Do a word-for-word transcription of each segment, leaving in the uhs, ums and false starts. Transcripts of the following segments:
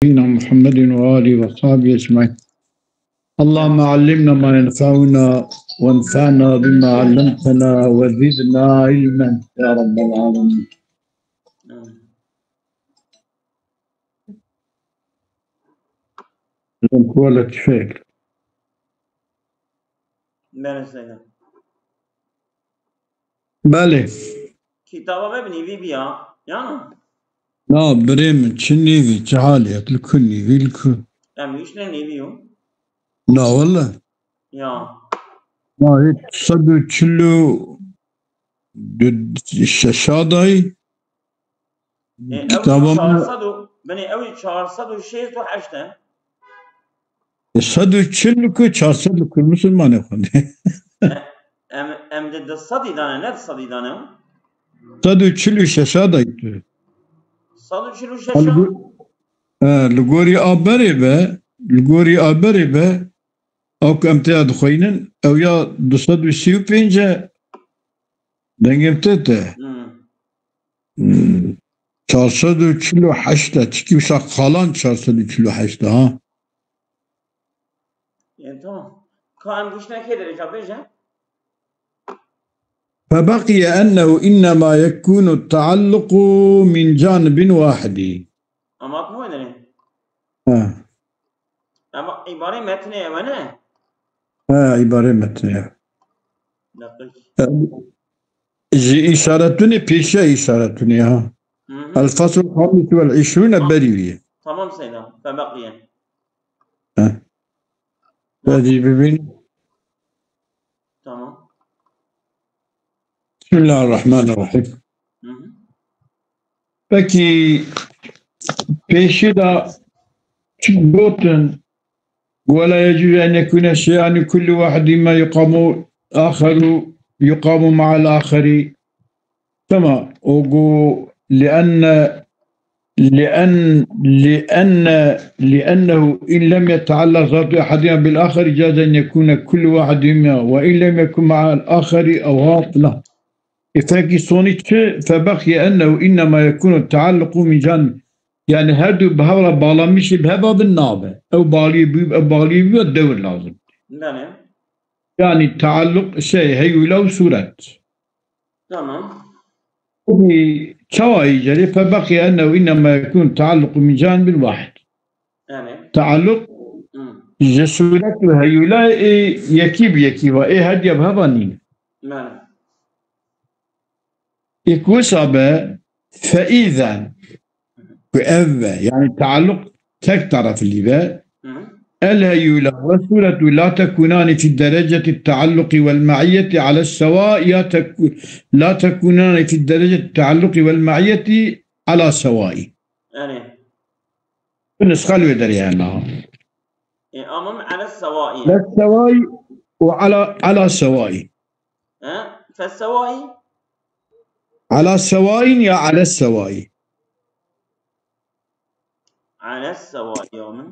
نبينا محمد وآله وصحبه أجمعين. اللهم علمنا ما ينفعنا وانفعنا بما علمتنا وزدنا علما يا رب العالمين. Link wala tişek. Belê Seyda. Belê. Kitaba me bi nîvî bî ya. Ya. Na, birê min, çi nîvî, çi halê ye? Li ku nîvî, li ku? Em hiç ne nîvî yo. Na, wele. Ya. Na, hiç sed û çil û şeşa dayî. E, ew Kitaba me çar sed û, binê ew çar sed û şêst û heşt e. E, sed û çil ku çar sed ku Musulmanê xwendê. E, em, em de di sedî dane, ne di sedî dane. Sed û çil û şeşa dayî tu. Sed û çil û şeşa? Li go-, e, li gorî a berê be, li gorî a berê be, ew ku em têya dixweynin, ew ya du sed û sî û pênc e, dengê min tê te. Hmm. Hmm. Çar sed û çil û heşt e, çikî wisa qalan çar sed û çil û heşt e, ha? Yani tamam. Ka em giştine kê derece bêje? فبقي أنه إنما يكون التعلق من جانب واحد. Ama aklıma ne? Ha. Ama ibare metni ev ne? Ha, ibare metni ev. Dakika. E, ji îşaretûnê pêşiya îşaretûnê ha. Hı hı. الفصل الخامس والعشرون berî wî ye. Tamam Seyda. فبقي. Ha. Hadi bibîn. Tamam. Bismillahirrahmanirrahim. Hı hı. Peki pêşî de çi gotin? ولا يجوز أن يكون شيئان كل واحد مما يقام آخر يقام مع الآخر. Tamam. O gu لأن لأن لأن لأنه إن لم يتعلق ذات أحدهما بالآخر جاز أن يكون كل واحد منهما وإن لم يكن مع الآخر أو ها filan. E, fekî sonî çi? فبقي أنه إنما يكون التعلق من جانب. Yani her du bi hev re bağlanmışî bi hev a bin nabe. Ew bağlî bû, ew bağlî bû, dewr lazim. Belê. Yani tealluk şey, heyula û suret. Tamam. Peki çawa yî cerê? فبقي أنه إنما يكون التعلق من جانب واحد. Yani. Tealluk Hı. ji suret û heyula ê yekî bi yekî ve, ê hediya bi heva nîne. Yani. Ê ku wisa be, فإذا, ku ev be, yani tealluk tek taraflî be, Hı. الهيولة والصورة لا تكونان في درجة التعلق والمعية على السواء، ya teku-, لا تكونان في درجة التعلق والمعية على سواء. Yani. Bi nusxa li wê derê hene. E, ama على السواء. على السواء وعلى، على سواء. Ha? فالسواء. على سواء ya على السواء. على السواء ya min.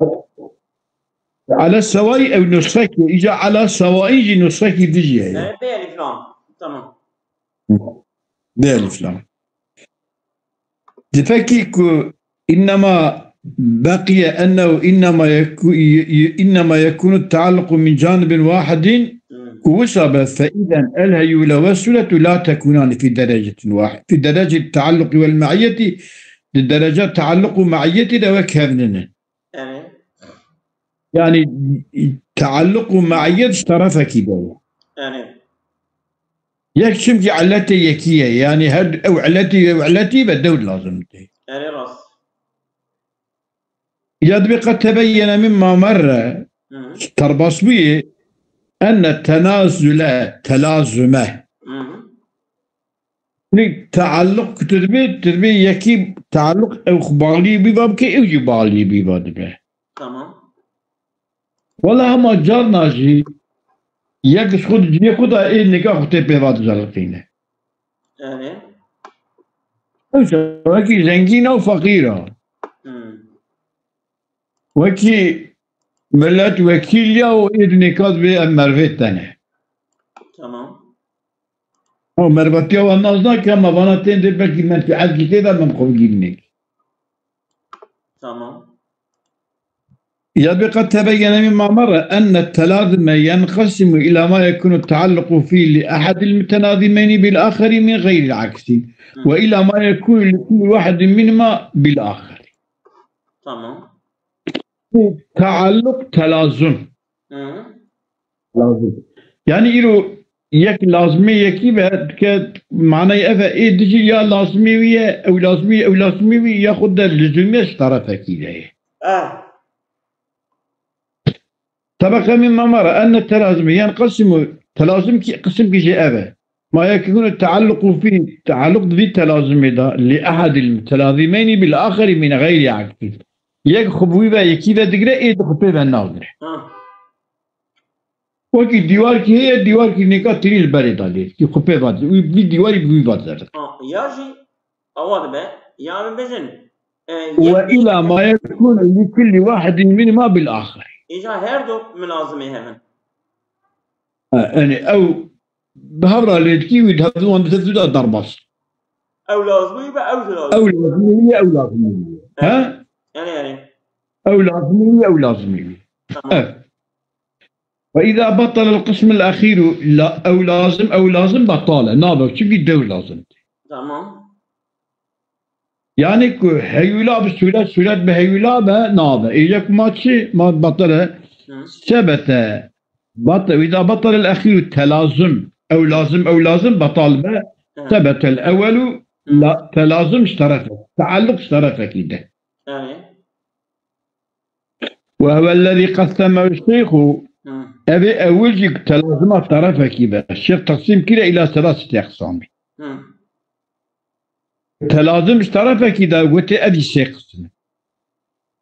على السواء ew nusxekî, îca على سواء jî nusxekî dijî heye. Evet, bê elif lam. Tamam. Bê elif lam. Di fekî ku إنما بقي أنه إنما يكو-، ي-، ي-، إنما يكون التعلق من جانب واحد Hı. ku wisa be, فإذا الهيولة والصورة لا تكونان في درجة واحد، في درجة التعلق والمعية, di dereca tealluk û meiyetê de wek hev nîne. Yani. Yani tealluk û meiyet ji terefekî de ye. Yani. Yek çimkî illetê yekî ye. Yani her ew illetî, ew illetî be dewr lazim tê. Yani rast. Ya dibê قد تبين مما مر, Hı hı. Terbas bûye, أن التنازل تلازمه. Hı hı. Lê tealluk ku tu dibê, tu dibê yekî tealluk ew xwe bağlî bî va bike, ew jî bağlî bî va dibe. Tamam. Wela hema carna jî yek ji xwe di cihê xwe de ê nika xwe tê pê va dicaliqîne. Yani. Ew wekî zengîn e û feqîr e. Hmm. Wekî millet wekîl ya û ê di nika dibê em mervê te ne. Tamam. Ew mervetiya wan nas nake, hema vana tên dê belkî menfîet jî tê de, em xwe bigîrîne. Tamam. يبقى تبين مما مر أن التلازم ينقسم إلى ما يكون التعلق فيه لأحد المتلازمين بالآخر من غير العكس، وإلى ما يكون لكل واحد منهما بالآخر. Tamam. Tealluk telazum. Hı. Lazim. Yani îro yek lazimê yekî ve ke manayê ev e, ê dijî ya lazimê wî ye, ew lazimî, ew lazimê wî ya xwe de lizûmê ji tarafekî de ye. Eh. Tebeqe min memara enne telazimi, yan qisimu telazim ki qisim ki jê ev e. Ma yekûnu tealluqu fî, tealluq di vî telazimê de, li ehadil mutelazimeyni bil axeri min xeyri aksî. Yek xwe bi wî ve yekî ve digire, ê di xwe pê ve nagire. Ha. Wekî dîwarkî heye, dîwarkî nêka tirî li berê de lê dikî, xwe pê ve dizere. Wî, vî dîwarî bi wî ve dizere. Ha. Ya jî awa dibe, ya min bêjin. E, Ve îla ma yekûnu li kulli wahidin minhuma bil axeri. Îca her du milazimê hevin. Ha, yani ew bi hev re lê dikî, wî di hev wan di hev de derbas. Ew lazimî be, ew jî lazimî. Ew lazimî ye, ew lazimî ye. Ha? Yani yani. Ew lazimî ye, ew lazimî ye. Tamam. Evet. Ve izâ batale el qismul ahîru, la, ew lazim, ew lazim batale. Nabe, çünkü dew lazim. Tamam. Yani ku heyula bi suret, suret bi heyula be, nabe. Êje ku ma çi? Ma batale. Hı. Sebete. Bate, ve izâ batale el ahîru telazim. Ew lazim, ew lazim batal be. Hı. Sebete el ewelu, la, telazim ji terefek. Tealluq ji terefekî de. Yani. Ve huve ellezî qesseme şeyhu, Hı. ev ê ewil jî telazima terefekî be. Şêx teqsîm kire îla selaseti eqsamî. Hı. Telazim ji terefekî de gote ev jî sê qisim.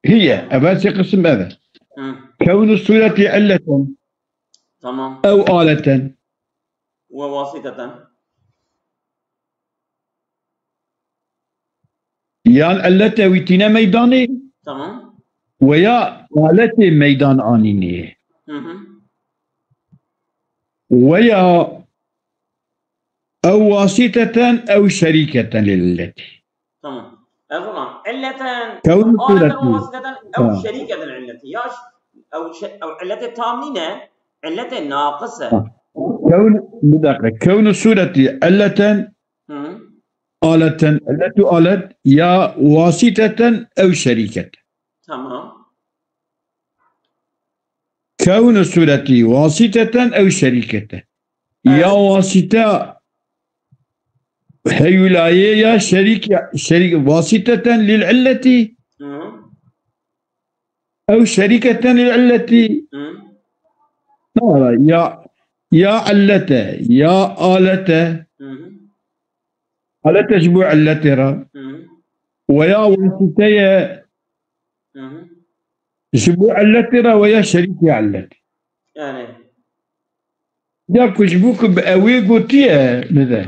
Hiye, ev sê qisim ev e. Hı. Kewnu sureti illeten Tamam. ew aleten. Ve vasiteten. Yan illete wî tîne meydanê Tamam. ve ya aletê meydan anînê. Hı hı. Ve ya ew wasiteten ew şerîketen lil illeti. Tamam. Ez ona illeten, Kewnu aleten sureti. ve vasiteten ew Ha. şerîketen illeti. Ya ş-, ew şe-, ew illetê tam nîne, illetê naqis e. Ha. Kewnu, bir dakika. Kewnu sureti illeten Hı. aleten, illetu alet ya wasiteten ew şerîketen. Tamam. Kewnu sureti wasiteten ew şerîketen. Evet. Ya wasite heyulayê ya şerîk, şerîk wasiteten lil illeti Hı. ew şerîketen lil illeti. Hı. Ne var? Ya, ya illete, ya alete. Hı hı. Alete ji bo illetê re. Hı hı. Ve ya wasiteye Hı hı. ji bo illetê re ve ya şerîkê illet. Yani. Ya ku ji bo ku bi ewê gotiye, nide.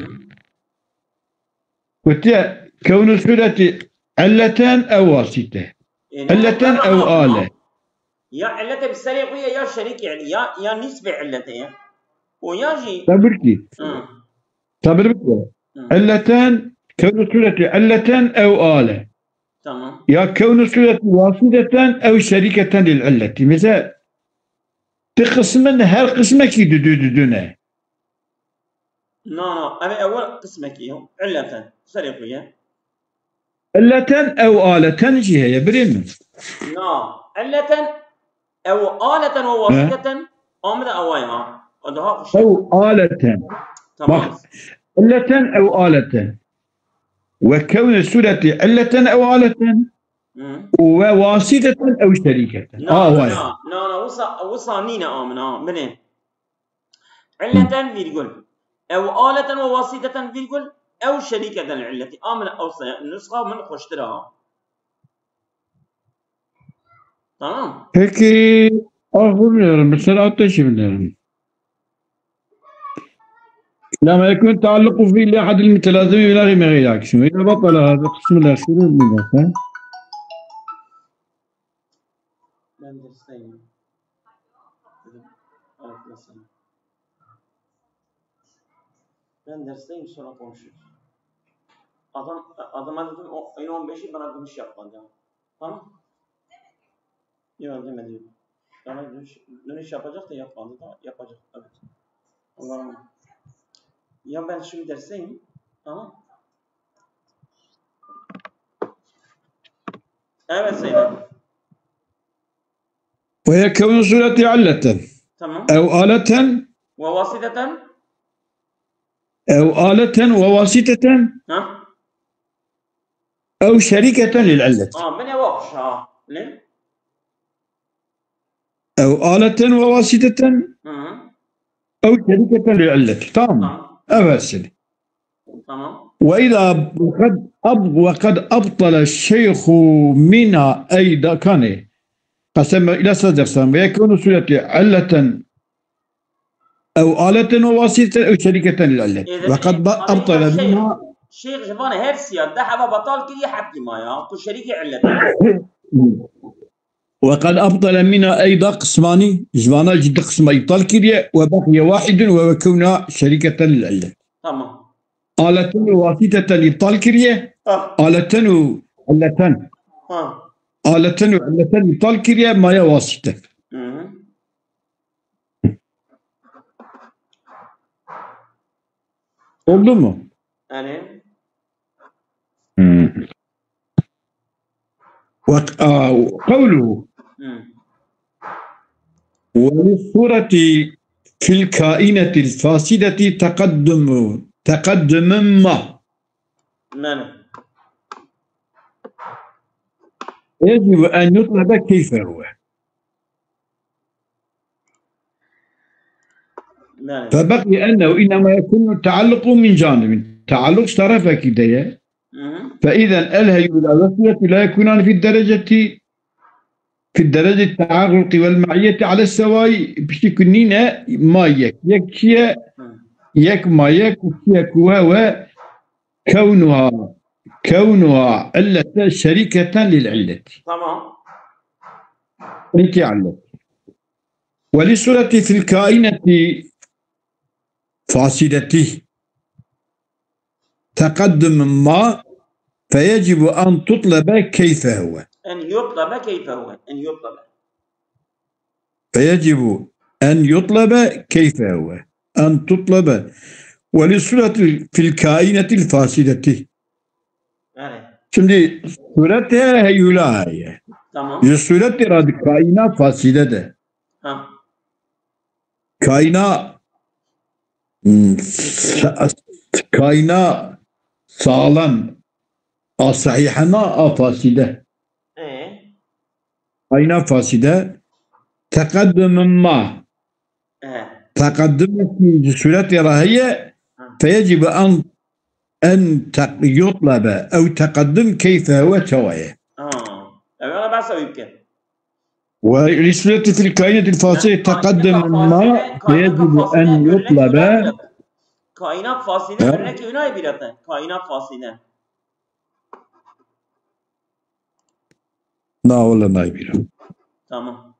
Gotiye, kewnu sureti illeten ew wasite. E, Illeten ne- ew ale. Ya illete bi serê xwe ye ya şerîk yani ya, ya nisbê illete ye. O ya jî. Sabir ki. Hı. Sabir bike. Hı. Illeten, kewnu sureti illeten ew ale. Tamam. Ya kewnu sureti wasiteten ew şerîketen lil illeti. Mesela ti qismin her qismekî dudu dudune. Na na. Ev ewel qismekî yo. Illeten. Serê xwe ye. Illeten ew aleten jî heye, birê min. Na. Illeten ew aleten ve wasiteten amide away ha. O daha xweş. Ew aleten. Tamam. Bak. Illeten ew aleten. Ve kewne sureti illeten ew aleten. Hı. Ve wasiteten ew şerîketen. Na, Aa, na, vay. Na, na, na, wisa, wisa nîne amine ha, binê. Illeten vîrgul. Ew aleten ve wasiteten vîrgul. Ew şerîketen illeti. Amine ew se-, nusxa min xweştir e ha. Tamam. Peki, ah, bilmiyorum. Mesela ateşi bilmiyorum. لما يكون تعلق فيه لأحد المتلازمين من غير عكس. وإذا بطل هذا القسم الأخير من ذاك. Ben dersteyim. Dedim, evet, mesela. Ben dersteyim, sonra konuşuruz. Adam, adama dedim, o, ayın on beşi bana dönüş yapmadı. Tamam. Yok, demedi. Sana dönüş, dönüş yapacak da yapmadı da yapacak. Evet. Allah'ım. Ya ben şimdi dersteyim. Tamam. Evet Zeynep. ويكون صلة علة Tamam. أو آلة Ve vasiteten. أو آلة وواسطة Ha? أو شريكة للعلة Ha, min eva xweş ha. Ne? أو آلة وواسطة Hı hı. أو شريكة للعلة. Tamam. Tamam. Evet seni. Tamam. وإذا وقد أب وقد أبطل الشيخ منها أيضا كان قسم إلى صدر ويكون صلة علة أو آلة وواسطة أو شريكة للعلة. إذا وقد ب- إيه، أبطل الشيخ- منها Şeyh ji van her siya deh eva betal kiriye hepî maya. Ku şerîkî illet. وقد أبطل منها أيضا قسمان, ji vana jî du qisma îptal kiriye, وبقي واحد ويكون شريكة للعلة. Tamam. آلة وواسطة îptal kiriye, Ha. آلة وعلة. Ha. آلة وعلة îptal kiriye, maye wasîte. Hı hı. Oldu mu? Yani. Hmm. وق- آه، قوله Hı. وللصورة في الكائنة الفاسدة تقدم تقدم ما Yani. يجب أن يطلب كيف هو. Yani. فبقي أنه إنما يكون التعلق من جانب. تعلق طرفك ديه. Hı hı. فإذا الهيولى والصلة لا يكونان في الدرجة في الدرجة التعلق والمعية على السواء. Piştî ku nîne ma yek. Yek çi ye? Hı. Yek ma yek û çi ye ku we we كونها كونها علة شريكة للعلة. Tamam. Şerîkî illet. وللصورة في الكائنة الفاسدة تقدم ما فيجب أن تطلب كيف هو. En yutlebe keyfe huve. En yutlebe. فيجب أن يطلب كيف هو. أن تطلب. وللصورة في الكائنة الفاسدة. Yani. Şimdi suret heyula heye. Tamam. Ji suretê re di kaîna fasîde de. Ha. Kaîna hmm, sa- kaîna sağlam a sahîhena a fasîde. E. Kaîna fasîde teqeddum ma E. teqeddumekî ji suretê re heye, feyecib en en teq- yutlebe ew teqeddum keyfe hewe çawa ye. Ha. Ev ana behsa wî bike. Ve li sureti fil kaînetil fasile teqeddum ma feyecib en yutlebe. Kaînat fasîle Ha? Örnek wî nayê bîrete. Kaînat fasîle. Na wele nayê bîra. Tamam.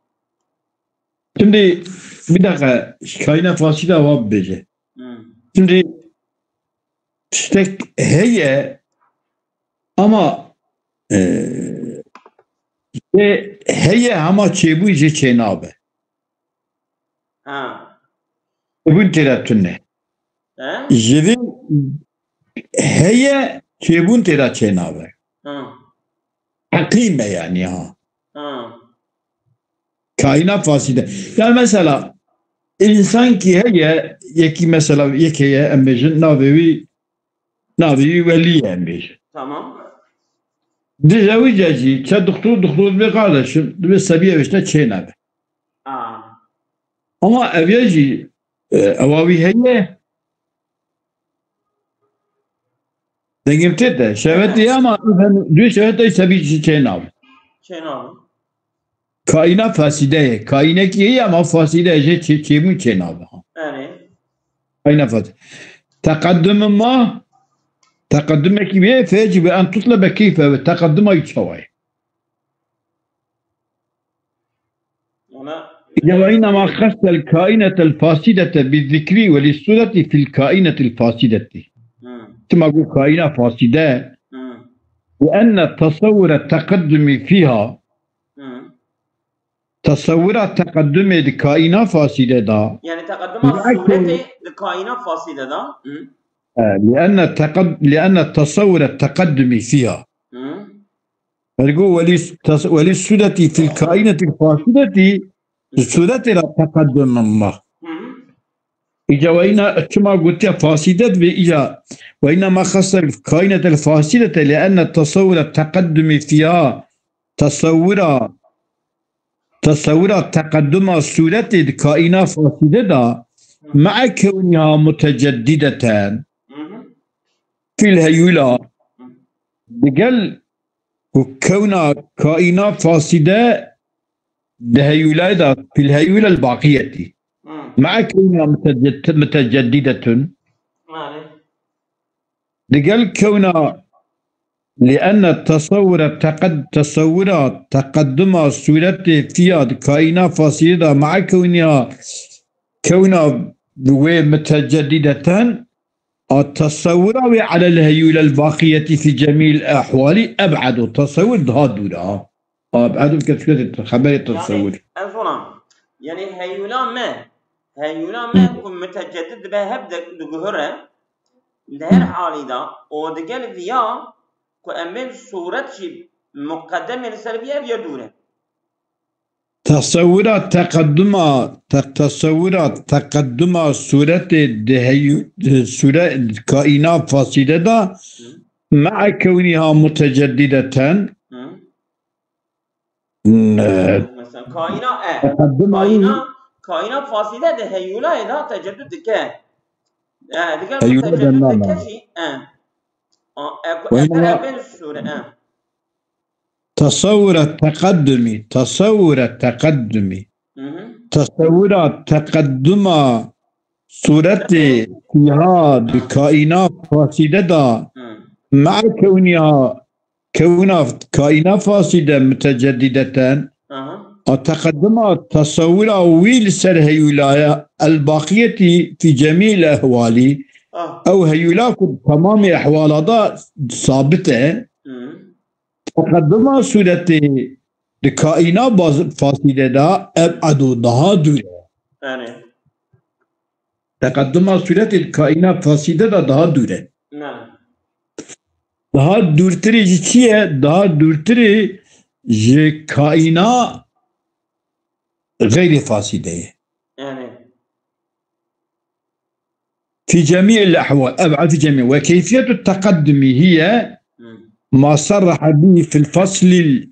Şimdi bir dakika, kaînat fasile wa bibêje. Hı. Şimdi tiştek heye ama e, e, heye hema çêbûn jê çênabe. Ha. Çêbûn têde tune. He? Ji vê heye çêbûn têde çênabe. Ha. Heqî me yani ha. Ha. Kaîna fasîde. Yani mesela însan kî heye, yekî mesela yek heye em bêjin navê wî navê wî Welî ye em bêjin. Tamam. Dizewîce jî çe doktor doktor dibê kardeşim dibê sebîye vêşte çênebe. Aa. Ama ev ye jî e, ewa wî heye. Dengê min tê de. Şehwetê ye ama duyê şehwetê sebî jî çênabe. Çênabe. Kaîna fasîde ye. Kaînekî ye ama fasîde ye. Jê çê, çêbûn çênabe. Erê. Kaîna fasîde. Teqeddum ma teqeddumekî bê fecib en tutlebe keyfe ve teqedduma wî çawa ye. Ona وإنما خص الكائنة الفاسدة بالذكر وللصورة في الكائنة الفاسدة. Hı. Tima got kaîna fasîde Hı. وأن تصور التقدم فيها Hı. Tesewwura teqedumê di kaîna fasîde de. Yani teqeduma Niye sûretê koyun- di kaîna fasîde de. Hı. E, لأن تقد-، لأن التصور التقدمي فيها. Hı. Ergo welî tes-, welî sûretî fil kaînetî fasidetî, sûretê ra teqedum ma. Hı. Îca weyna çima gotiye fasîdet ve îca weyna ma xasta kaînetel fasidete, لأن التصور التقدمي فيها. Tesewwura, tesewwura teqeduma sûretê di kaîna fasîde de, مع كونها متجددة Hı hı. fil heyula, digel ku kewna kaîna fasîde di heyulay de, fil heyula el baqiyetî. Hı. مع كونها متجد-، متجددة. Yani. Digel kewna لأن التصور تقد-، tesewwura teqeduma sûretê fiya di kaîna fasîde de مع كونها kewna wê متجددة a tesewwura wê على الهيولة الباقية في جميع الأحوال أبعد. Tesewwur daha dûr e. Ab, edû ke sûretê xeberê Yani, tesewwur. Ez ona. Yani heyula me. Heyula me Hı. ku müteccedid be hep de diguhure. Di her Hı. halî de o digel viya ku em bên sûret jî muqedemê li ser viya viya dûr e. Tesewwura teqeduma, te-, tesewwura teqeduma sûretê di heyu-, di sûre-, kaîna fasîde de Hı. مع كونها متجددة Hı. N-, Mesela kaîna e. Teqeddum Kaîna, ew kaîna fasîle de heyûlayê de teceddud dike. E, dike Heyûla teceddud de dike name. Jî, e. A, e, Weyna e, ben sûre, e. Tesewwure teqeddumî, tesewwure teqeddumî. Hı hı. Tesewwura teqedduma sûretê Teqeddum. Fiha di kaîna fasîle de Hı. mea kewniha Kewna kaîna fasîde mutecedîdeten, Aha. a teqeduma tesewwira wî li ser heyûlaya el-baqiyetî fî cemî'il ehwalî, Ah. ew heyûla ku bi temamê ehwala de sabit e, Hı. teqeduma sûretê di kaîna baz-, fasîde de eb'ed û daha dûr e. Yani. Teqeduma sûretê di kaîna fasîde de daha dûr e. Ne. Daha dûrtirî ji çi ye? Daha dûrtirî ji kaîna xeyrê fasîde ye. Yani. Fî cemî'il ehwal, eb'ed fî cemî. Ve keyfiyetu teqeddumî hiye Hı. ma serrehe bî fil faslil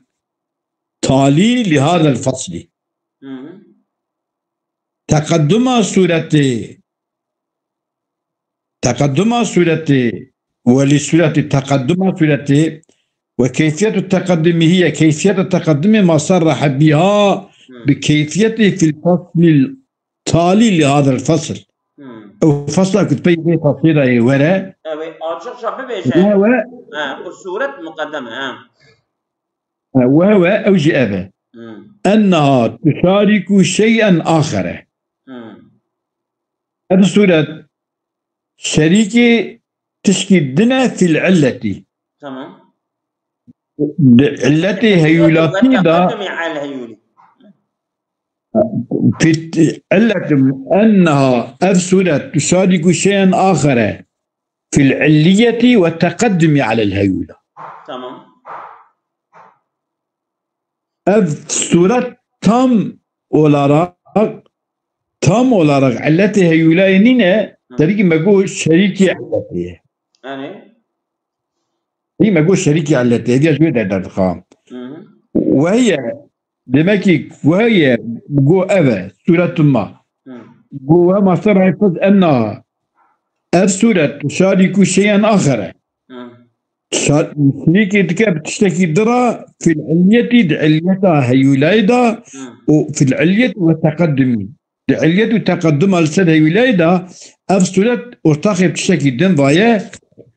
talî li hadel faslî. Hı hı. Teqedduma sûretê, teqedduma sûretê, welî sûretê, teqedduma sûretê, ve keyfiyetu teqeddumî hiye, keyfiyeta teqeddumê ma serrehe bîha Hı. bi keyfiyetê fil faslil talî li hadel fasl. Hı. Ew fasla ku pey vê faslê de yê were. Ew ê açıkça bibêje. Ne we? Ha, bu suret mukaddeme, ha. Ha, we we, ew jî ev e. Hı. Enneha tuşariku şey'en axere. Hı. Ev suret şerîkê tişkî din e fil illetî. Tamam. Di illetê heyûlatî de Teqeddumî el heyûlî. Fit illet enneha ev suret tuşariku şey'en axere fil illiyetî ve teqeddumî alel heyûla. Tamam. Ev suret tam olarak, tam olarak illetê heyûlayê nîne, Hı. derî me got şerîkê illetê ye. Yani? Hî me got şerîkê illetê ye, hêviya ji wê derdixam. Hı hı. Weye, demek ki weye, go ev e, suretun ma. Hı. Go we ma ser rayfız enna. Ev suret, tuşariku şey'en axere. Hı. Şa-, şerîkê dike bi tiştekî din re fil illiyetî di illiyeta heyûlayê de Hı. û fil illiyet ve teqeddumî. Di illiyet û teqedduma li ser heyûlayê de ev sûret ortaxê bi tiştekî din vaye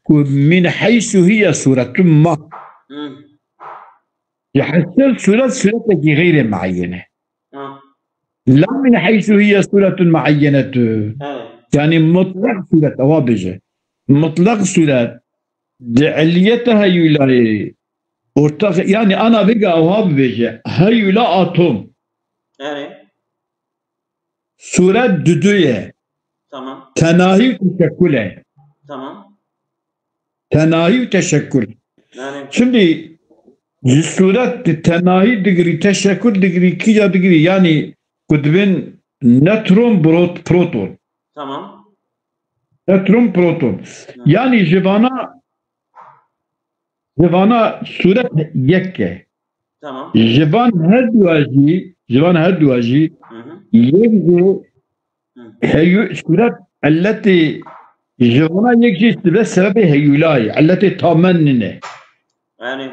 ku min heysu hiye sûretun ma. Hı. Ji heysu sûret sûretekî xeyrê mueyyen e. Hı. La min heysu hiye sûretun mueyyenetun. Evet. Yani mutlak sûret, ewa bêje. Mutlak sûret di illiyeta heyûlayê ortax, yani ana vêga ewa bibêje. Heyûla atom. Erê. Sûret dudu ye. Tamam. Tenahî û teşekkul e. Tamam. Tenahî û teşekkul. Erê. Şimdi ji sûret tenahî digirî, teşekkul digirî, kîja digirî, yani ku dibên netron brot, proton. Tamam. Netron proton. Yani ji vana, ji vana sûret yek e. Tamam. Ji van her dua jî, ji van her dua jî Hı hı. yek jî Hı. heyû, sûret illetê ji vana yek jî dibe sebebê heyûlayê, illetê tamen nine. Yani.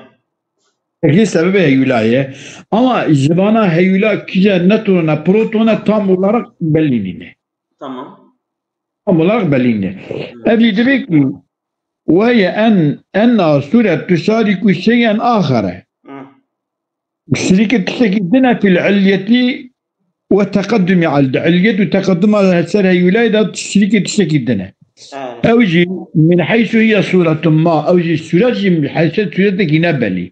Yek jî sebebê heyûlayê. Ama ji vana heyûla kîje netrona, protona tam olarak belli nîne. Tamam. Tam olarak belli nîne. Ev jî dibe ku weye en, en a sûret tuşarî ku şeyen axere. Hı. Şirîkê tiştekî din e fil ilyetî ve teqedumî al. Di ilyet û teqeduma ser heyûlayê de şirîkê tiştekî din e. Evet. Ew jî min heysu hiye sûretun ma. Ew jî sûret jî min heysu sûretekî ne belî.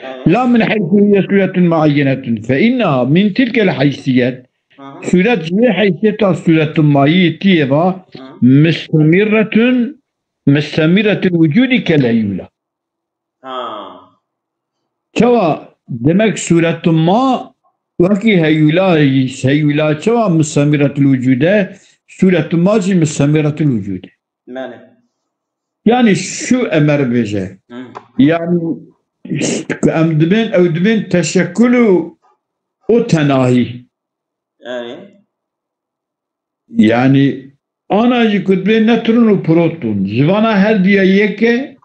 Evet. La min heysu hiye sûretun muayyenetun. Fe inneha min tilkel heysiyet. Hı hı. Sûret ji wê heysiyeta sûretun mayî tiyê va Hı. Mistemirretun, mistemirretul wucudî kel heyûla. Ha. Çawa demek sûretun ma wekî heyûla, heyûla çawa mistemirretul wucûd e, sûretun ma jî mistemirretul wucûd e. Belê. Yani şu emer bêje. Hı. Yani em dibên, ew dibên teşekkul û o tenahî. Yani. Yani ana jî ku dibê netron û proton. Ji vana her diya yek e,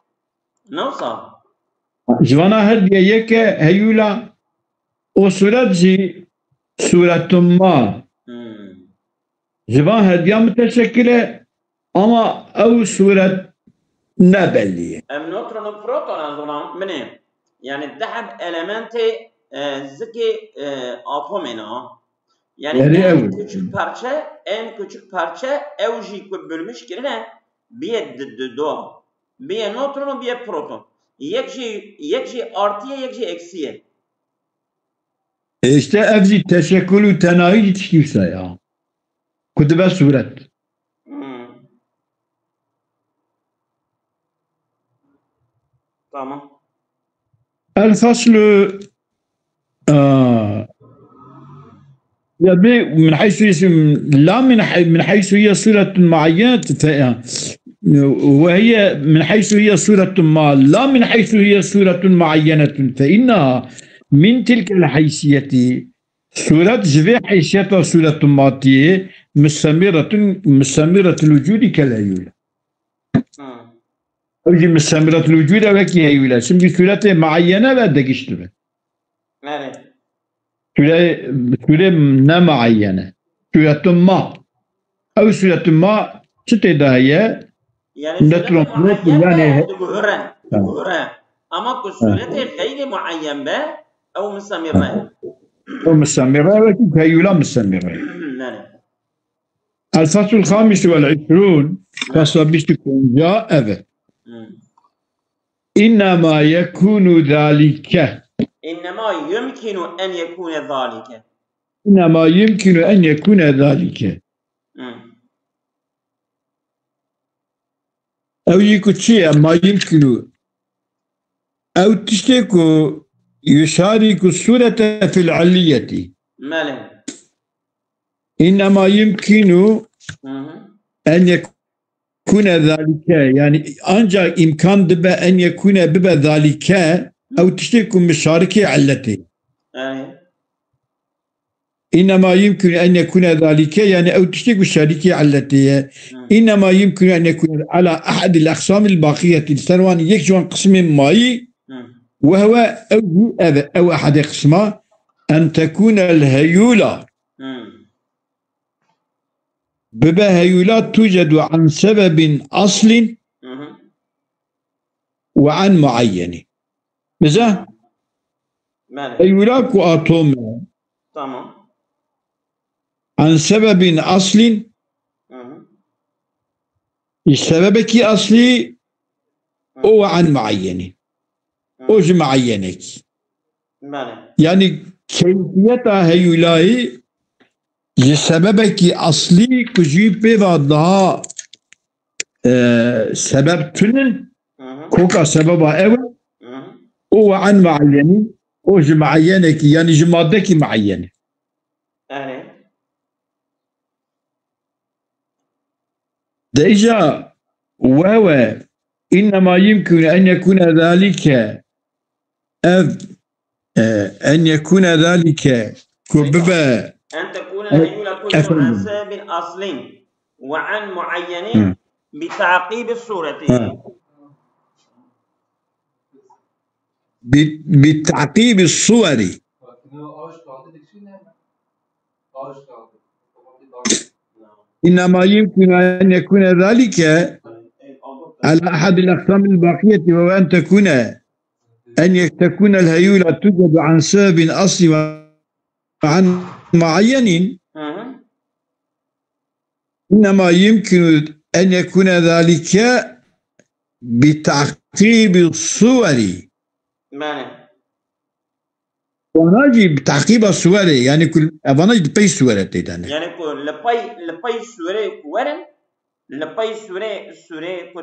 Newsa. ji vana her diya yek e heyûla. O suret jî suretun ma. Hmm. Ji van her diya miteşekkil e ama ew suret ne belî ye. Em neutron û proton ez zonan min ê. Yani deheb elementê e, zikê e, atomê ne. Yani Erê en ew. küçük parça, en küçük parça ew jî ku bölmüş kirine biyê di, di do. Biyê neutron û biyê proton. Yek jî, yek jî artı ye, yek jî eksi ye. E işte ev jî teşekkül û tenayî jî tiştî wisa ya. Ku dibe suret. Hmm. Tamam. El faslu, aa, ya bi min haysu yesim la min hay-, min haysu hiye suretun muayyenet fe, ya, ve hiye min haysu hiye suretun ma la min haysu hiye suretun muayyenetun fe inneha min tilkel haysiyeti. Suret ji vê heysiyeta suretun matiyê mustemiretun, mustemiretul wucudî kel heyûle. Hmm. Ew jî mustemiretul wucûd e wekî heyûle. Çimkî suretê muayyene ve digiştibe. Evet. Sure, sure ne muayyene. Suretun ma. Ew suretun ma çi tê de heye? Yani Neutron, suretê muayyen yani be, he- diguhere, diguhere. Ama ku suretê xeyrê muayyen be, ew mustemire. Ew mustemire wekî heyûla mustemire. Yani. El faslul hamis vel işrûn, fasla bîst û pênca ev e. Hmm. İnnemâ yekûnû zâlike. İnnemâ yumkinu en yekûne zâlike. İnnemâ yumkinu en yekûne zâlike. Hmm. Ew jî ku çi ye? Ma yumkinu. Ew tiştê ku yuşarîku surete fil illiyetî. Mele. İnnemâ yumkinu Hı hı. en yekûne zâlike. Yani ancak imkan dibe en yekûne bibe zâlike. Ew tiştê ku mişarikê illetê. Yani. İnnemâ yumkinu en yekûne zâlike. Yani ew tiştê ku şerîkê illetê ye. Hı. İnnemâ yumkinu en yekûne ala ahadil aqsamil baqiyeti. Ser wan yek ji wan qismên mayî. Hı. Ve huve ew jî ev, ew ehadê qisma. En tekûne el heyûla. Hı. Bibe heyûla tucedu an sebebin aslin Hı hı. ve an muayyeni. Mesela Mele. heyûla ku atom e. Tamam. An sebebin aslin, Hı hı. sebebekî aslî o ve an muayyeni. O ji muayyenekî. Mele. Yani keyfiyeta heyûlayî ji sebebekî eslî ku jî pê ve daha, e, sebeb tune, koka sebeba ew e, û we an muayyenîn, û ji muayyenekî, yanî ji maddekî muayyen e. De îca wewe, innema yumkinu en yekune zalike, ev, e, en yekune zalike, ku bibe, en tekune e, heyûla tujadu an sebebin aslin ve an muayyenin bi ta'qibi sureti. Bi, bi ta'qibi suweri. إنما يمكن أن يكون ذلك على أحد الأقسام الباقية، وهو أن تكون، أن يك-، تكون الهيولة توجد عن سبب أصلي وعن معين. إنما يمكن أن يكون ذلك بتعقيب الصور. Mane. Vana jî bi tehqîba suwerê, yanî ku evana jî di pey suwere tê de ne. Yanî ku li pey, li pey suwerê ku werin, li pey suwerê, suwerê ku,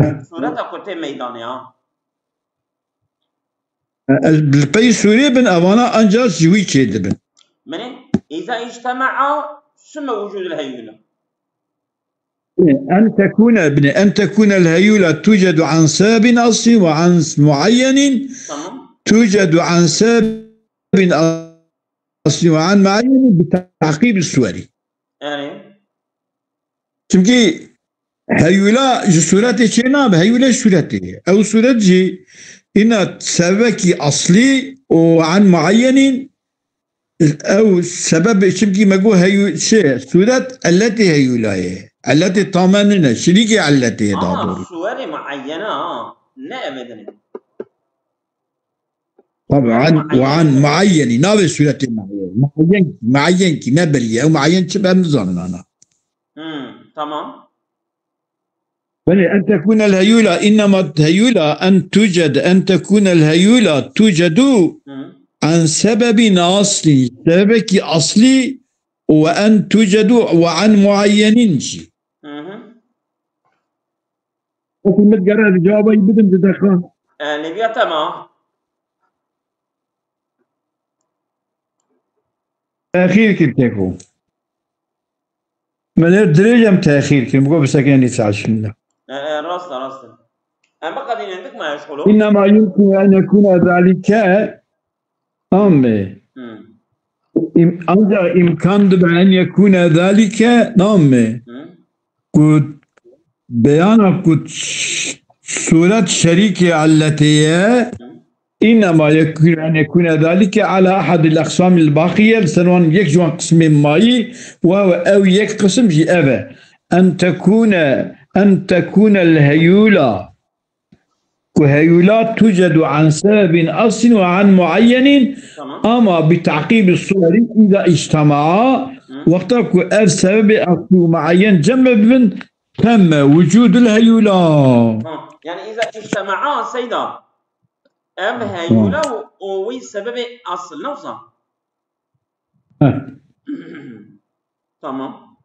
e, sureta ku tê meydanê ha. E, li pey suwerê bin, evana ancak ji wî çê dibin. Mene, îza îctema'a sümme wucûdul heyûne. أن تكون، ابن، أن تكون الهيولة توجد عن سبب أصلي وعن معين، توجد عن سبب أصلي وعن معين بتعقيب الصور. Çimkî heyula ji suretê çê nabe, heyula suretê. Ew suret jî îna sebekî eslî û an muayyenîn. Ew sebebê, çimkî me got heyu-, şey, suret illetê heyula ye. Illetê tame nine, şirîkê illetê ye daha doğru. Suwerê muayyene ha, ne ev e dinê. Tabii, an, ve an muayyenî, navê suretê muayyen. Muayyen, muayyen kî, ne beriye. Ew muayyen çi, em nizanin ana. Hmm, tamam. Belê, en tekûnel heyûla, innema heyûla, en tuced, en tekûnel heyûla, tucedu an sebebî aslî, sebebekî aslî, ve en tucedu ve an muayyenin jî. Hı hı. Peki, min gere cevabı bidim di deqa. E, Libya tamam. Tehir kir keko. Meler dirêjem tehir kir. Biko bisekenî saçında. E, e, rasta, rasta. Em biqedînin dik me eşxulu. İnnemâ yumkinu en yekûne zalike. Tamam mı? Hı. Im-, ancak imkan dibe en yekûne zalike, tamam mı? Hı. Ku beyana ku ş-, suret şerîkê illetê ye, Hı. Înnema yekûne, en yekûne zalike ala ahadil aqsamil baqiye, li ser wan yek ji wan qismên mayî, ve ve ew yek qisim jî ev e. En tekûne, en tekûnel heyûla. Ku heyûla tucedu an sebebin aslin ve an muayyenin, Tamam. Ama bi ta'qibi suweri îza îctema'a, Hı. Wexta ku ev sebebê asli û muayyen cem bibin, temme wucudul heyûla. Ha, yani îza îctema'a seyda. Ev Ha. Heyûla û, û wî sebebê asl ne wisa? Heh. Tamam.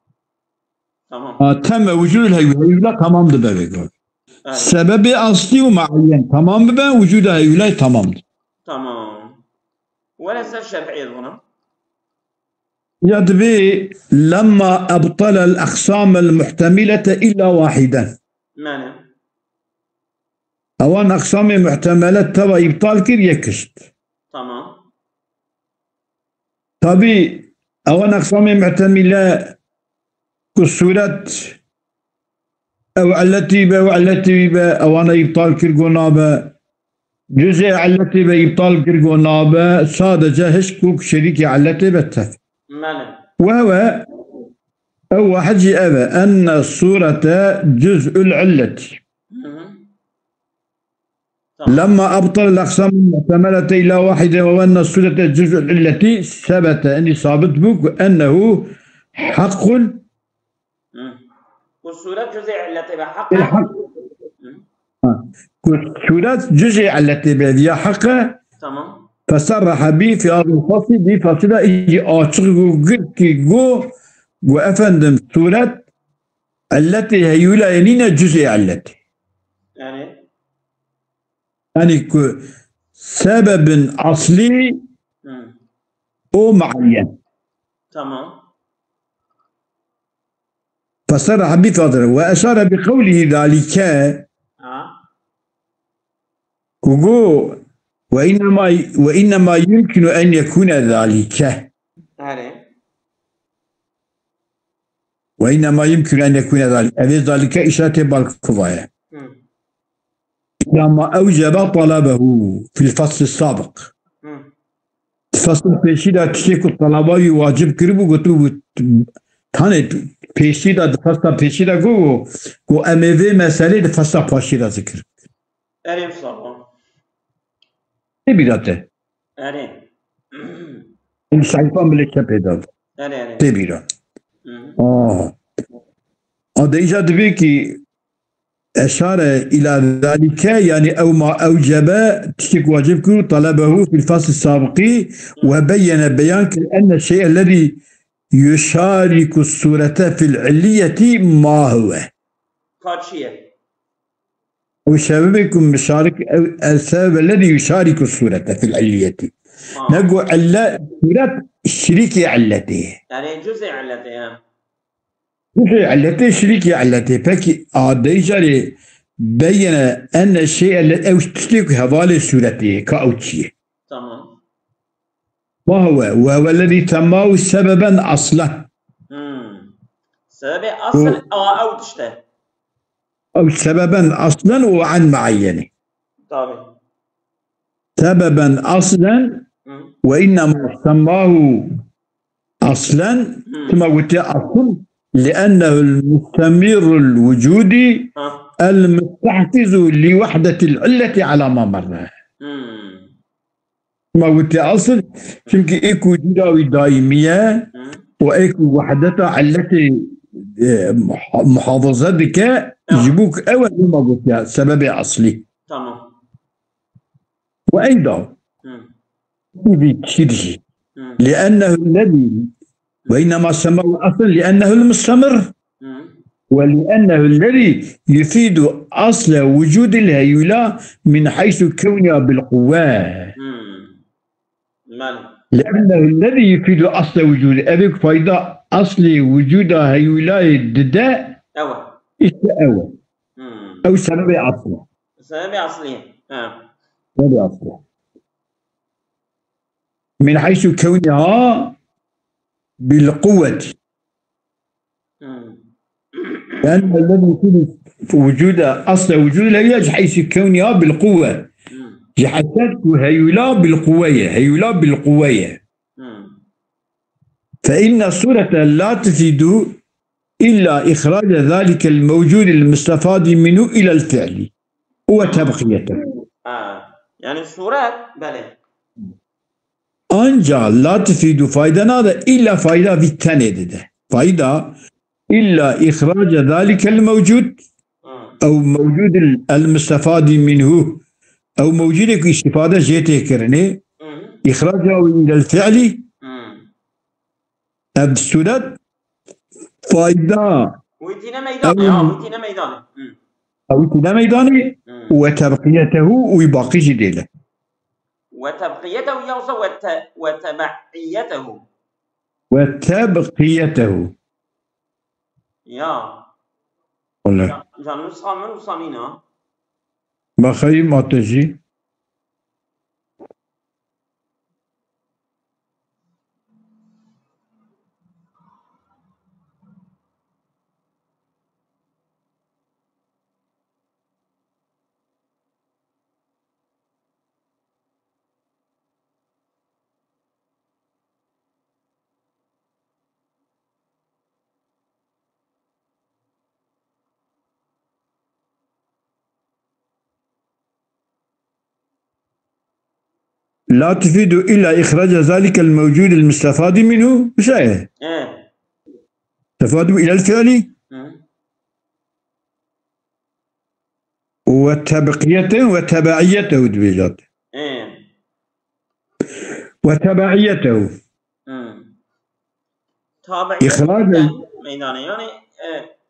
Tamam. Ha, temme wucudul heyûla, heyûla tamam dibe vê gor. Evet. Sebebê aslî û muayyen tamam bibe, wucuda heyûlay tamam. Tamam. Were ser şerhiyê buna. Ya dibê lemma ebtalel aqsamel muhtemilete illa wahiden. Yani. Ewan aqsamê muhtemele teva îptal kir yek kişt. Tamam. Tabî, ewan aqsamê muhtemîle ku sûret ew illetî be, ew illetî be, ewana îptal kir go nabe. Cuzê illetî be îptal kir go nabe. Sadece hişk û şerîkê illetê be tev. Mele. Wewe, ew wahid jî ev e. Enne sûrete cuz'ul illetî. Hı hı. Tamam. Lemma ebtal el-aqsam el-muhtemele ila wahide ve enne surete cuz'ul illeti sebete. Enî sabit bû ku ennehu hakkun. Hı. Ku suret cuzê illeti be hak e. Hak. Hı. Ha. Ku suret cuzê illeti be ya hak e. Tamam. Feserrehe bî fî hadil fasî, dî fasî de î açiq got, girtî got, got efendim, sûret illetê heyûlayê nîne, cuzê illetê. Yani? Yani ku sebebin aslî Hı. û muayyen. Tamam. Feserrehe bî fî hadil ve eşare bi qewlihî zalike. Ha. Ku got, "Ve innema, ve innema yumkinu en yekune zalike." Erê. "Ve innema yumkinu en yekune zalike." Evê zalike îşaretê balkuva ye. Hı. "Ila ma ewcebe talabehu fil fasli sabiq." Hı. Di fasla pêşî de tiştê ku talaba wî wacib kiribû, gotibû, tanê pêşî de, di fasla pêşî de got, ku em ê vê meselê di fasla paşî de zikir. Erê, wisa. Tê bîra te. Erê. Em sayfa milê çepê de. Erê, erê. Tê bîra. Hı hı. Aa. A de îca dibê ki eşare ila zalike, yani ew ma ewcebe, tiştek wacib kir, talabehu fil fasl sabiqî ve beyyene, beyan kir, enne şey'e lezî yuşariku surete fil illiyeti ma huve. Ka çi ye? Ew sebebê ku muşarik, ew, el sebebe lezî yuşariku surete fil illiyeti. Ha. Ne ku elle, suret şirîkê illetê ye. Yani cüz'ê illetê ye. Cüz'ê illetê, şirîkê illetê. Pekî, a dey carê beyyene enne şey'e le-, ew tiştê ku hevalê suretê ye, ka ew çi ye? Tamam. Ma huve, ve huve lezî semmahu sebeben aslen. Hmm. Sebebê asl, a, ew tişt e. Ew sebeben aslen û an muayyenî. Tabii. Sebeben aslen Hı. ve innema semmahu aslen, Hı. tima gotiye asl, li'ennehu'l mustemirru'l vucudi Ha. el mustehfizu li wahdetil illeti ala ma merre. Hmm. Ma gotiye asl, çimkî ê ku cîra wî daîmî ye Hı. û ê ku wehdeta illetê, e, muha-, muhafaza dike, Ya. ji bo ku ew e, ma gotiye sebebê aslî. Tamam. Ve eyda. Hı. Bi çi dijî? Hı. Li'ennehu'llezî ve innema semmahu aslen li'ennehu'l mustemir. Hı. Ve li'ennehu'llezî yufidu asle vucudil heyula min heysu kewniha bil quwwe. Hmm. Belê. Li'ennehu'llezî yufidu asle vucudi. Ev ê ku fayda aslê vucuda heyulayê dide, Ew e. işte ew e. Hmm. Ew sebebê asl e. Sebebê aslî ye. Ha. Sebebê asl e. Min heysu kewniha bil quwweti. Hmm. Yani ellezî yufidu vucuda, asle vucudil heyula ji heysu kewniha bil quwwe. Hmm. Ji heyset ku heyula bil quwwe ye. Heyula bil quwwe ye. Hmm. Fe inne surete la tufidu illa ihrace zalikel mevcudil mustefadi minhu ilel fi'li ve tebqiyetehu. Ha. Yani suret, belê. Anca la tufidu fayda nade, illa fayda vî tenê dide. Fayda illa ihrace zalikel mevcud, Hmm. ew mevcudil el mustefadi minhu, ew mevcudê ku îstîfade jê tê kirinê, Hmm. ihraca wî ilel fi'li, Hmm. ev suret fayda Wî tîne meydanê, ew ha, wî tîne meydanê. Hmm. ew tîne meydanê Hmm. û ve tebqiyetehu û wî baqî jî dêle. Ve tebqiyetehu ya wisa ve te-, ve tebe'iyetehu. Ve tebqiyetehu. Ya. Wele. Ca-, canım sağ mı, wisa nîne? Baxayım Atejî. La tufidu illa ihraca zalikel mevcudil mustefadi minhu. Wisa ye? He. Tefadu ilel fi'li. Hı. Ve tebqiyetehu ve tebe'iyetehu dibêjat. He. وتبعيته. Hmm. Tabiiyet إخراج meydana. Yani, e,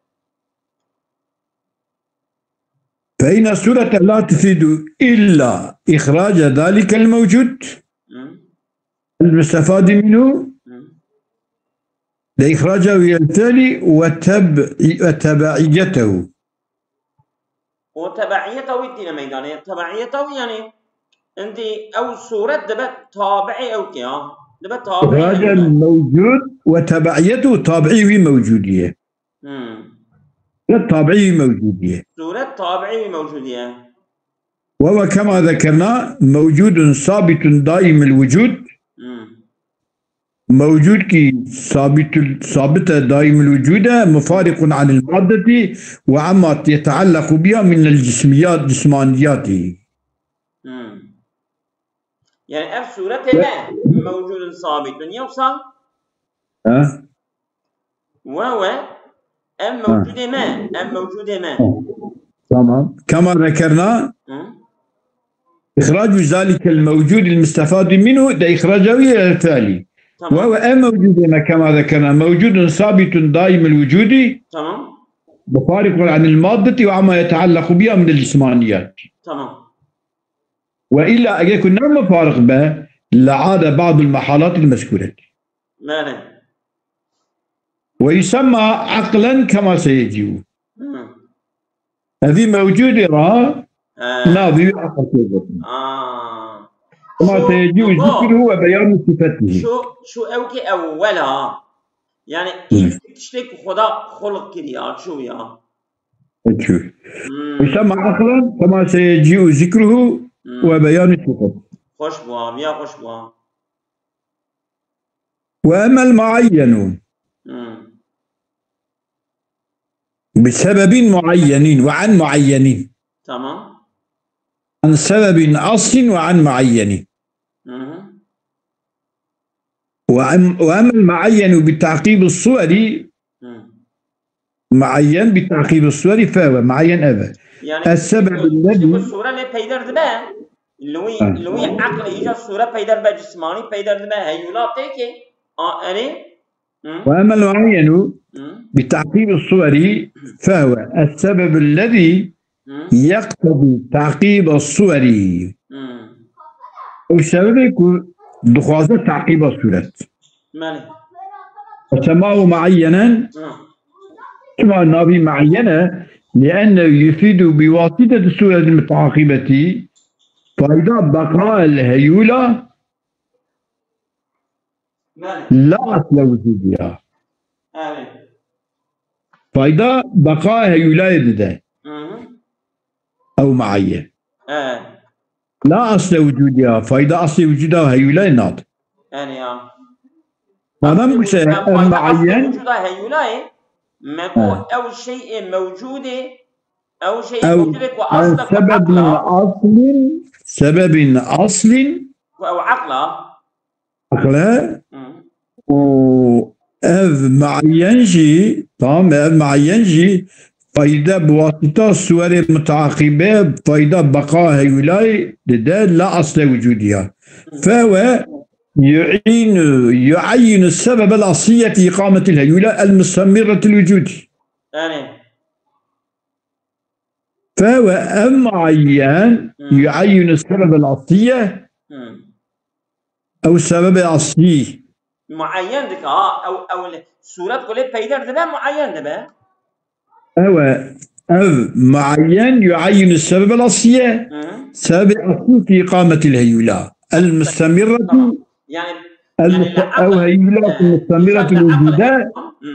فإن الصورة لا تفيد إلا إخراج ذلك الموجود Hmm. المستفاد منه Hmm. لإخراجه الفعل وتبع-، وتبعيته. O tebeiyeta wî tîne meydanê. Tebeiyeta wî yani, indi ew sûret dibe tabiî ew ke ya. Dibe tabiî إخراج ew ke. الموجود وتبعيته, tabiî wî mewcûdiye. Hmm. Sûret tabiî wî mewcûdiye. Sûret tabiî wî mewcûdiye. وهو كما ذكرنا موجود ثابت دائم الوجود. Hmm. Mewcûd kî sabîtul-, sabit e, daîmul wicûd e, mufarikun anil maddeti ve amma yeteallaku biha minel cismiyat, cismaniyati. Hmm. Yani ev sûretê me mewcûdun sabîtun. Yoksa Ha? We we, ev Ha. mewcûdê me, ev mewcûdê me. Ha. Tamam. Kema zekerna, Hı? إخراج ذلك الموجود المستفاد منه ده إخراجه إلى الفعل. Tamam. وهو أي موجود ما كما ذكرنا موجود ثابت دائم الوجود Tamam. مفارق عن المادة وعما يتعلق بها من الجسمانيات. Tamam. وإلا أجاكو نعم مفارق به لعاد بعض المحالات المذكورة. Belê. ويسمى عقلا كما سيجيء. Hı. Evî mewcûdê ra He. navî wî aqil tê gotin. Aa. Kema Şu, seyecî û bu, zikruhu ve beyanu sifetihi. Şu, şu ew ki ewwel ha. Yani Hı. ilk tiştek Xuda xulq kiriya, şu ya. Peki. Hmm. Yusemma aqlan kema seyecî û zikruhu Hmm. ve beyanu sifetihi. Hoş bu ha, ya hoş bu ha. Ve emmel muayyenu. Hmm. بسبب معين وعن معين. Tamam. عن سبب أصل وعن معين. Hı hı. وأم-، وأما المعين بتعقيب الصور، Hı. معين بتعقيب الصور فهو معين أبا. Yani, السبب bu, الذي bu sure lê peyder dibe. Li wî, Ha. li wî aqlê îca sure peyder be, cismanî peyder dibe, heyûla tê ki, a, erê, Hı? وأما المعين Hı? بتعقيب الصور فهو السبب الذي Hı? يقتضي تعقيب الصور. Hı. Ew sebebê ku dixwaze teqîba sûret. Belê. فسماه معينا Hı. Çima navî muayyen e? لأنه يفيد بواسطة الصورة المتعاقبة fayda beqa el heyûla Belê. La asle wicûdiya. Belê. Fayda beqa heyûlayê dide. Hı hı. Ew muayyen. E. La asle wicûdiya. Fayda aslê wicûda heyûlayê nade. Belê ya. Madem Aslê bu şey, wicûda, ev fayda aslê muayyen. Wicûda heyûlayê. Me ku Ha. ew şeyê mewcûdê, ew şeyê Ew, mewcûdê ku ew asle ku sebebin aqla. Aslin, sebebin aslin. Ku ew aqla. Aqle Hı. û ev muayyen jî, tamam, ev muayyen jî fayda bi wasita suwerê mutaaqibe, fayda beqa heyûlayê dide la asle wicûdiya. Hı. Fewe yu'înu, yu'eyyinu sebebel asliyeti îqametil heyûla el mustemirretil wicûdî. Yani. Fewe ev muayyen Hı. yu'eyyinu sebebel asliye Hı. Ew sebebê aslî. Muayyen dike, ha, ew, ew li, sûret ku lê peyder dibe, muayyen dibe. Ew e, ev muayyen yuayyin sebebel asliye. Hı. Sebebê aslî fi iqametil heyula. El mustemirretu. Tamam. Yani, El yani, muste-, ew heyula He. Mustemirretu Zaten wicûde. Hı.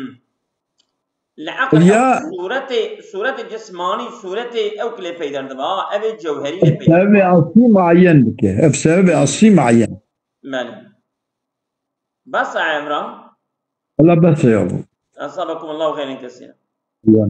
Li eql Ya. Ew sûretê, sûretê cismanî, sûretê ew ki lê peyder dibe, ha, ev ê cewherî lê peyder dibe. Sebebê aslî muayyen dike. Ev sebebê aslî muayyen. Belê. Bes e Emran. Allah bes e ya bu. Esabekum Allahu xeyren kesîra. Ya.